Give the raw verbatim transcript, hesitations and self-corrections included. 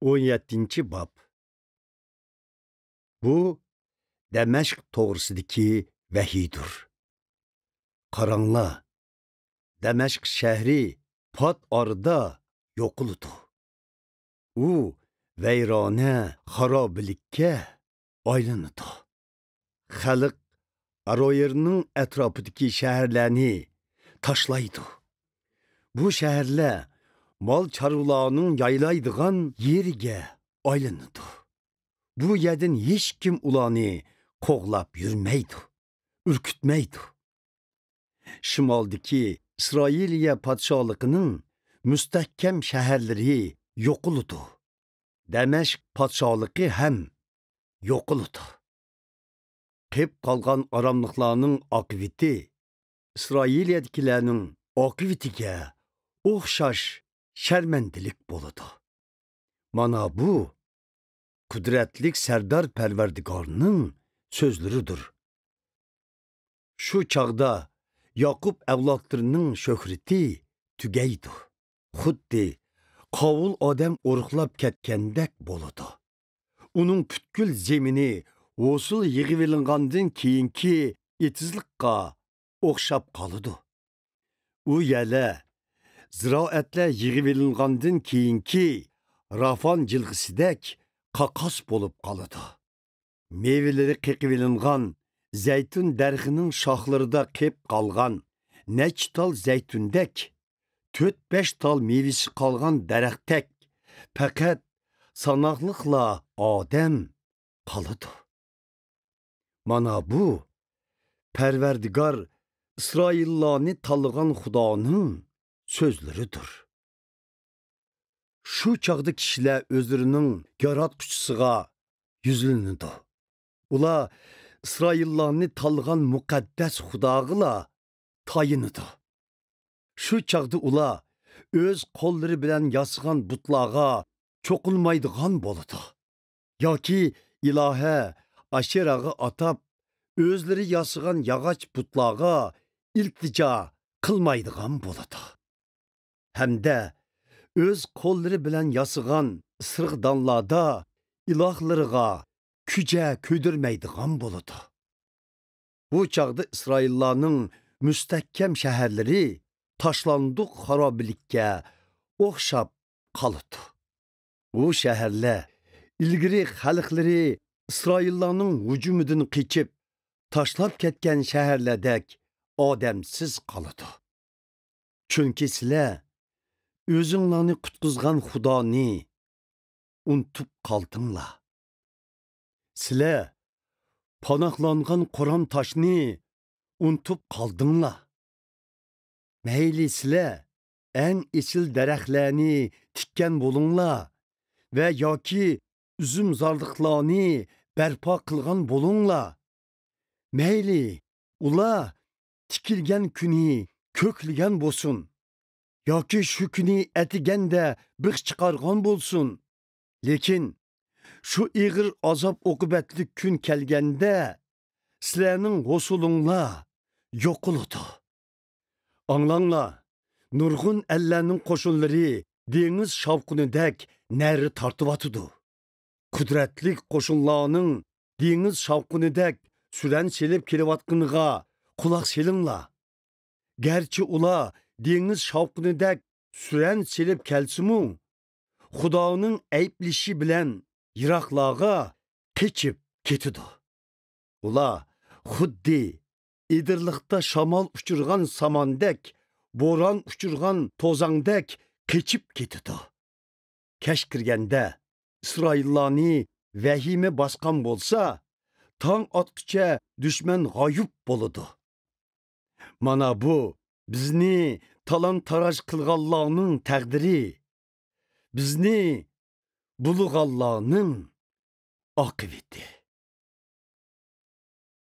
ئون يەتتىنچى باب. بۇ دەمەشق توغرىسىدىكى ۋەھىيدۇر. قاراڭلار، دەمەشق شەھىرى پات ئارىدا يوقىلىدۇ. ئۇ ۋەيرانە، خارابىلىككە ئايلىنىدۇ. خەلق ئاروئېرنىڭ ئەتراپىدىكى شەھەرلەرنى تاشلايدۇ. بۇ شەھەرلەر مال چارۋىلارنىڭ يايلايدىغان يېرىگە ئايلىنىدۇ. بۇ يەردىن ھېچكىم ئۇلارنى قوغلاپ يۈرمەيدۇ، ئۈركۈتمەيدۇ. شىمالدىكى ئىسرائىلىيە پادىشاھلىقىنىڭ مۇستەھكەم شەھەرلىرى يوقىلىدۇ. دەمەشق پادىشاھلىقى ھەم يوقىلىدۇ. قېپ قالغان ئاراملىقلارنىڭ ئاقىۋىتى ئىسرائىلىيەدىكىلەرنىڭ ئاقىۋىتىگە ئوخشاش شەرمەندىلىك بولىدۇ. مانا بۇ قۇدرەتلىك سەردار پەرۋەردىگارنىڭ سۆزلىرىدۇر. شۇ چاغدا ياقۇپ ئەۋلادلىرىنىڭ شۆھرىتى تۈگەيدۇ. خۇددى قاۋۇل ئادەم ئورۇقلاپ كەتكەندەك بولىدۇ. ئۇنىڭ پۈتكۈل زېمىنى ھوسۇل يىغىۋېلىنغاندىن كېيىنكى ئېتىزلىققا ئوخشاپ قالىدۇ. ئۇ يەرلەر زىرائەتلەر يىغىۋېلىنغاندىن كېيىنكى راۋان جىلغىسىدەك قاقاس بولۇپ قالىدۇ. مېۋىلىرى قېقىۋېلىنغان زەيتۇن دەرىخىنىڭ شاخلىرىدا قېپ قالغان نەچچە تال زەيتۇندەك، تۆت-بەش تال مېۋىسى قالغان دەرەختەك، پەقەت ساناقلىقلا ئادەم قالىدۇ. مانا بۇ پەرۋەردىگار ئىسرائىللارنى تاللىغان خۇدانىڭ سۆزلىرىدۇر. شۇ چاغدا كىشىلەر ئۆزلىرىنىڭ ياراتقۇچىسىغا يۈزلىنىدۇ. ئۇلار ئىسرائىللارنى تاللىغان مۇقەددەس خۇداغىلا تايىنىدۇ. شۇ چاغدا ئۇلار ئۆز قوللىرى بىلەن ياسىغان بۇتلارغا چوقۇنمايدىغان بولىدۇ. ياكى ئىلاھە ئاشېراغا ئاتاپ، ئۆزلىرى ياسىغان ياغاچ بۇتلارغا ئىلتىجا قىلمايدىغان بولىدۇ. ھەمدە ئۆز قوللىرى بىلەن ياسىغان ئىسرىغدانلاردا ئىلاھلىرىغا كۈجە كۆيدۈرمەيدىغان بولىدۇ. بۇ چاغدا ئىسرائىللارنىڭ مۇستەھكەم شەھەرلىرى تاشلاندۇق خارابىلىككە ئوخشاپ قالىدۇ. بۇ شەھەرلەر ئىلگىرى خەلقلىرى ئىسرائىللارنىڭ ھۇجۇمىدىن قېچىپ تاشلاپ كەتكەن شەھەرلەردەك ئادەمسىز قالىدۇ. چۈنكى سىلەر ئۆزۈڭلارنى قۇتقۇزغان خۇدانى ئۇنتۇپ قالدىڭلار. سىلەر پاناھلانغان قورام تاشنى ئۇنتۇپ قالدىڭلار. مەيلى سىلەر ئەڭ ئېسىل دەرەخلەرنى تىككەن بولۇڭلار ۋە ياكى ئۈزۈمزارلىقلارنى بەرپا قىلغان بولۇڭلار. مەيلى ئۇلار تىكىلگەن كۈنى كۆكلىگەن بولسۇن ياكى شۇ كۈنى ئەتىگەندە بىخ چىقارغان بولسۇن. لېكىن شۇ ئېغىر ئازاب-ئوقۇبەتلىك كۈن كەلگەندە، سىلەرنىڭ ھوسۇلۇڭلار يوقىلىدۇ. ئاڭلاڭلار، نۇرغۇن ئەللەرنىڭ قوشۇنلىرى دېڭىز شاۋقۇنىدەك نەرە تارتىۋاتىدۇ. قۇدرەتلىك قوشۇنلارنىڭ دېڭىز شاۋقۇنىدەك سۈرەن سېلىپ كېلىۋاتقىنىغا قۇلاق سېلىڭلار. گەرچە ئۇلار دېڭىز شاۋقۇنىدەك سۈرەن سېلىپ كەلسىمۇ، خۇدانىڭ ئەيىبلىشى بىلەن يىراقلارغا قېچىپ كېتىدۇ. ئۇلار خۇددى ئېدىرلىقتا شامال ئۇچۇرغان ساماندەك، بوران ئۇچۇرغان توزاڭدەك قېچىپ كېتىدۇ. كەچ كىرگەندە ئىسرائىللارنى ۋەھىمە باسقان بولسا، تاڭ ئاتقۇچە دۈشمەن غايىب بولىدۇ. مانا بۇ بىزنى تالان-تاراج قىلغانلارنىڭ تەقدىرى، بىزنى بۇلىغانلارنىڭ ئاقىۋىتى.